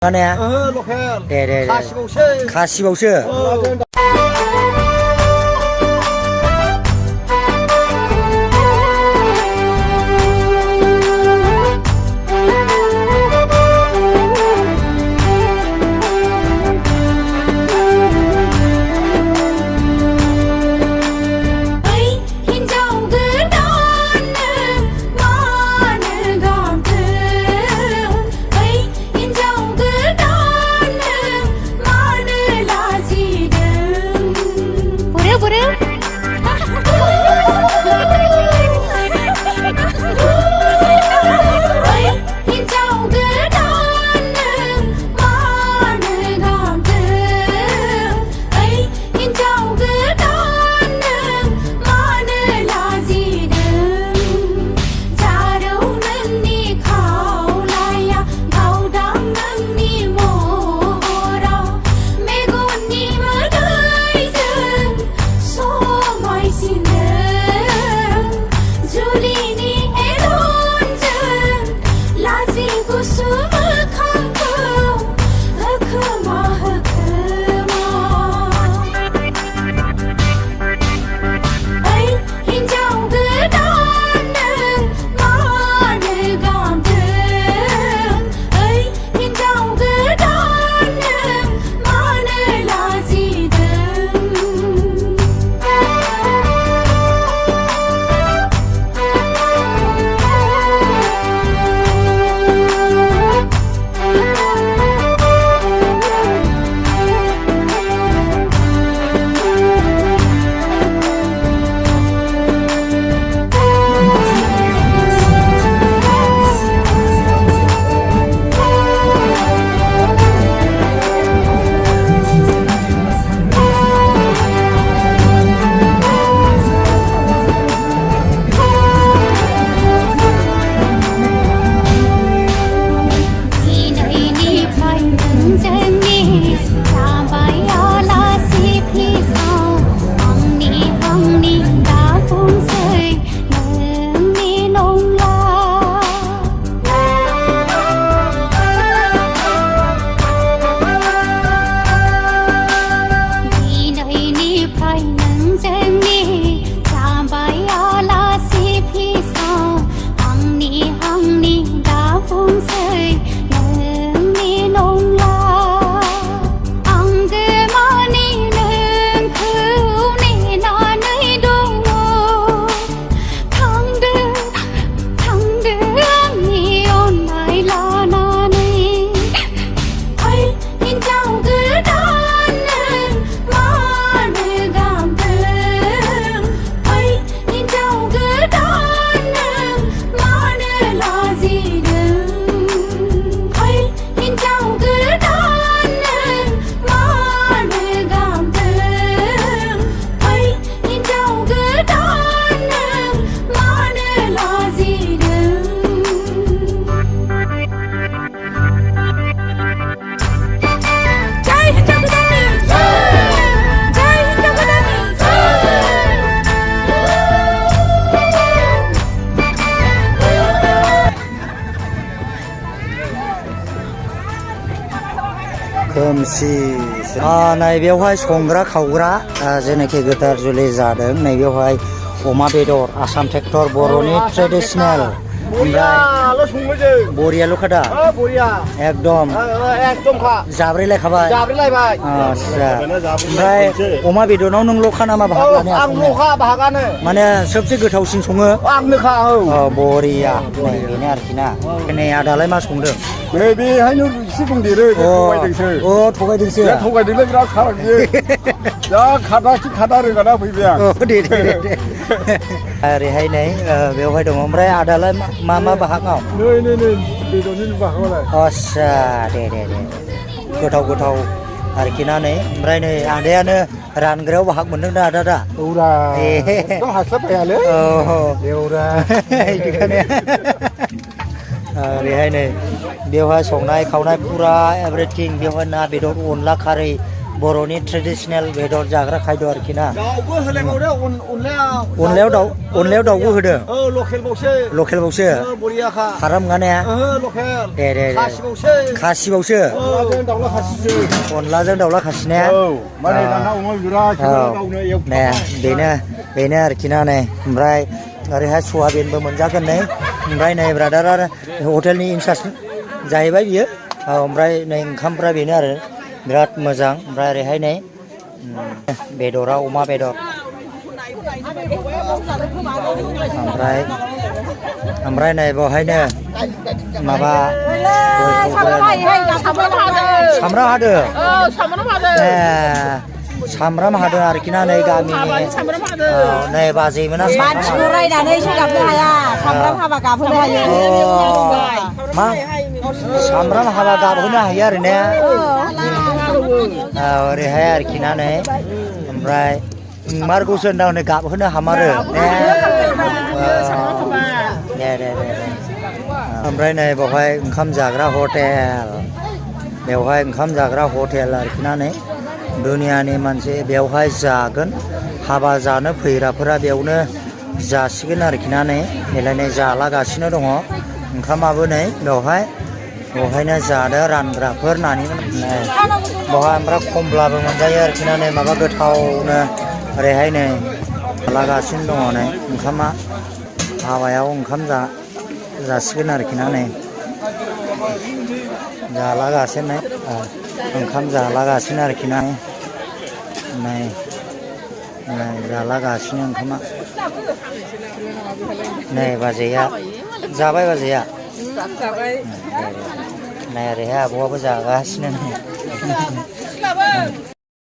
안에 로컬. 네네. 45세. 가시보셔. नै बेवहाय संग्रा खावग्रा जेनाखि गोथार जुलि जादों नै बेवहाय अमा बेदर आसाम ट्रेक्टर बर'नि ट्रेडिशनेल बरियाल' खादा एकदम जाब्रैलायखाबाय आच्छा ओमफ्राय अमा बेदरनाव नोंल'खा नामा बाहाग लानाया आंल'खा बाहागानो माने सबसे गोथावसिन सङो आंनोखा बरिया नै बेनो आरोखि ना नै आदालाय मा संदों बेहायनो एसे दंदेरो थगायदोंसो थगायदोंसो थगायदोंलै बिराद खाराब बियो जा खादा रोगाना फैबाय आं दे ओरैहाय नै बेवहाय दङ ओमफ्राय आदालाय मा बाहागाव नै बेदरनि बाहागावलाय आच्छा दे गोथाव आरोखि ना नै ओमफ्राय नै आदायानो रानग्रायाव बाहाग मोनदों दा आदा औरा एकदम हास्लाबबायालै देवरा बिदिखायनो ओरैहाय नै बेवहाय संनाय खावनाय पुरा एभ्रिथिं बेवहाय ना बेदर अनला खारै बर'नि ट्रेडिसनेल बेदर जाग्रा खायद' आरोखि ना दाउबो होलायबावदो अनलायाव अनलायाव दाउबो होदों लकेलबावसो लकेलबावसो बरियाखा हाराम गानाया लकेल दे खासिबावसो अनलाजों दाउला खासिनाया माने दाना अमा बिरा गावनो एवथाबा बेनो आरोखि ना नै ओमफ्राय ओरैहाय सयाबिनबो मोनजागोन नै ओमफ्राय नै ब्रादारा हटेलनि इनचार्ज जाहैबाय बियो ओमफ्राय नै ओंखामफ्रा बेनो आरो बिराद मोजां ओमफ्राय ओरैहाय नै बेदरा अमा बेदर ओमफ्राय नै बेवहायनो माबा सामब्राम हादों सामब्राम हादों आरोखि ना नै गामिनि नै बाजैमोना मानसिखौ रायनानै गाबनो हाया सामब्राम हाबा गाबहोनो हायो मा सामब्राम हाबा गाबहोनो हायो आरो ने ओरैहाय आरोखि ना नै ओमफ्राय मारगौसो होनदा हनै गाबहोनो हामारो दे ओमफ्राय नै बेवहाय ओंखाम जाग्रा हटेल आरोखि ना नै दुनियानि मानसि बेवहाय जागोन हाबा जानो फैग्राफोरा बेयावनो जासिगोन आरोखि ना नै देलायनाय जालागासिनो दङ ओंखामाबो नै बेवहायनो जादो रानग्राफोर नानि बेवहाय ओमफ्राय खमलाबो मोनजायो आरोखि ना नै माबा गोथावनो ओरैहाय नै जालागासिनो दङ नै ओंखामा हाबायाव ओंखाम जासिगोन आरोखि ना नै जालागासिनो ओंखाम जालागासिनो आरोखि ना नै जालागासिनो ओंखामा नै बाजैया जाबाय बाजैया नै ओरैहाय आब'आबो जागासिनो नै